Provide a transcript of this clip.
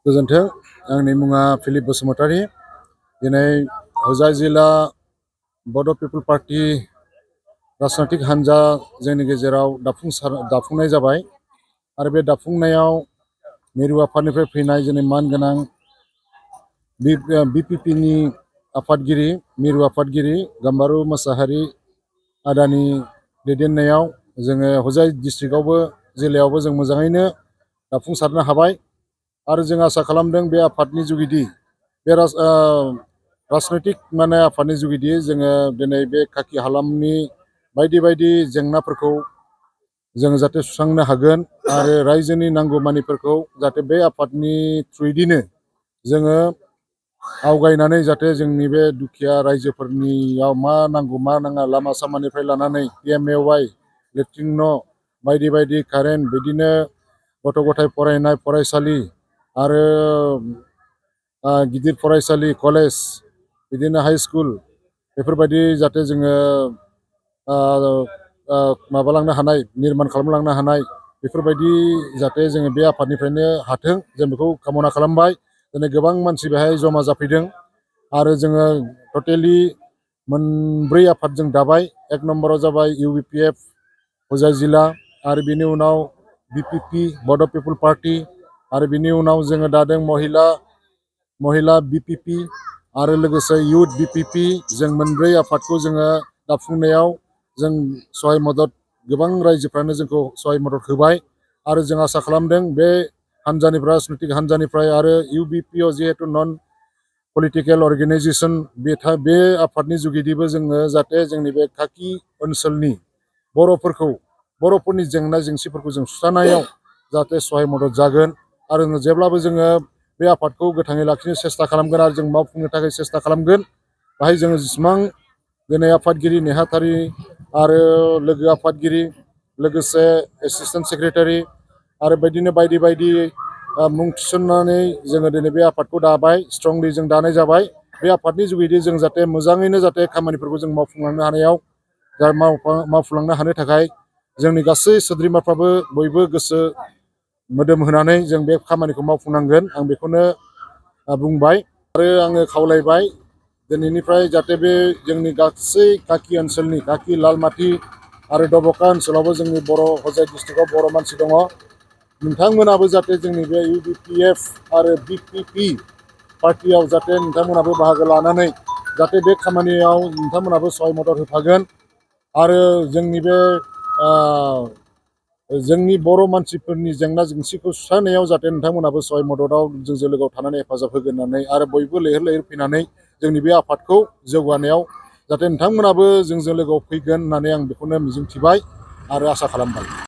गोजोन्थों आंनि मुङा फिलिप बसुमतारी दिनै होजाय जिल्ला बड' पिपल पार्टी राजनैतिक हान्जा जोंनि गेजेराव दाफुंनाय जाबाय आरो बे दाफुंनायाव मिरु आफादनिफ्राय फैनाय जोंनि मानगोनां बिपिपिनि आफादगिरि मिरु आफादगिरि गाम्बारु मोसाहारि आदानि दैदेननायाव जोङो होजाय डिस्ट्रिक्टआवबो जिल्लायावबो जों मोजाङैनो दाफुंसारनो हाबाय आरो जों आसा खालामदों बे आफादनि जुगिदि बे राजनैतिक आफादनि जुगिदि जोङो दिनै बे खाखि हालामनि बायदि जेंनाफोरखौ जोङो जाहाथे सुस्रांनो हागोन आरो रायजोनि नांगौमानिफोरखौ जाहाथे बे आफादनि थ्रुयैनो जोङो आवगायनानै जाहाथे जोंनि बे दुखिया रायजोफोरनियाव मा नांगौ मा नाङा लामा सामानिफ्राय लानानै PMAY लेट्रिन न' बायदि कारेन्ट बिदिनो गथ' गथाय फरायनाय फरायसालि आरो गिदिर फरायसालि कलेज बिदिनो हाई स्कुल बेफोरबायदि जाहाथे जोङो माबालांनो हानाय निर्माण खालामलांनो हानाय बेफोरबायदि जाहाथे जोङो बे आफादनिफ्रायनो हाथों जों बेखौ कामना खालामबाय। दिनै गोबां मानसि बेहाय जमा जाफैदों आरो जोङो टटेलि मोनब्रै आफाद जों दाबाय। एक नम्बराव जाबाय UBPF होजाय जिल्ला आरो बिनि उनाव BPP बड' पिपल पार्टी आरो बिनि उनाव जोङो दादों महिला BPP आरो लोगोसे इयुथ BPP जों मोनब्रै आफादखौ जोङो दाफुंनायाव जों सहाय मदद गोबां रायजोफ्रानो जोंखौ सहाय मदद होबाय आरो जों आसा खालामदों बे हान्जानिफ्राय राजनैतिक हान्जानिफ्राय आरो UBPO जिहेतु नन पलिटिकेल अर्गेनाइजेसन बे आफादनि जुगिदिबो जोङो जाहाथे जोंनि बे खाखि ओनसोलनि बर'फोरनि जेंना जेंसिफोरखौ जों सुस्रांनायाव जाहाथे सहाय मदद जागोन आरो जेब्लाबो जोङो बे आफादखौ गोथाङै लाखिनो सेस्था खालामगोन आरो जों मावफुंनो थाखाय सेस्था खालामगोन। बाहाय जोङो जेसेबां दिनै आफादगिरि नेहाथारि आरो लोगो आफादगिरि लोगोसे एसिस्टेन्ट सेक्रेटारि आरो बिदिनो बायदि मुं थिसननानै जोङो दिनै बे आफादखौ दाबाय स्ट्रंलि जों दानाय जाबाय। बे आफादनि जुगिदि जों जाहाथे मोजाङैनो जाहाथे खामानिफोरखौ जों मावफुंलांनो हानायाव मावफुंलांनो हानो थाखाय जोंनि गासै सोद्रोमाफ्राबो बयबो गोसो मोदोम होनानै जों बे खामानिखौ मावफुंनांगोन आं बेखौनो बुंबाय आरो आङो खावलायबाय दिनैनिफ्राय जाहाथे बे जोंनि गासै खाखि ओनसोलनि खाखि लालमाटि आरो दब'खा ओनसोलावबो जोंनि होजाय डिस्ट्रिक्टआव बर' मानसि दङ। नोंथांमोनाबो जाहाथे जोंनि बे UBPF आरो BPP पार्टियाव जाहाथे नोंथांमोनाबो बाहागो लानानै जाहाथे बे खामानियाव नोंथांमोनाबो सहाय मदद होफागोन आरो जोंनि बे जोंनि बर' मानसिफोरनि जेंना जेंसिखौ सुस्रांनायाव जाहाथे नोंथांमोनाबो सहाय मददआव जोंजों लोगोआव थानानै हेफाजाब होगोन होननानै आरो बयबो लैहोर लैहोर फैनानै जोंनि बे आफादखौ जौगानायाव जाहाथे नोंथांमोनाबो जोंजों लोगोआव फैगोन होननानै आं बेखौनो मिजिंथिबाय आरो आसा खालामबाय।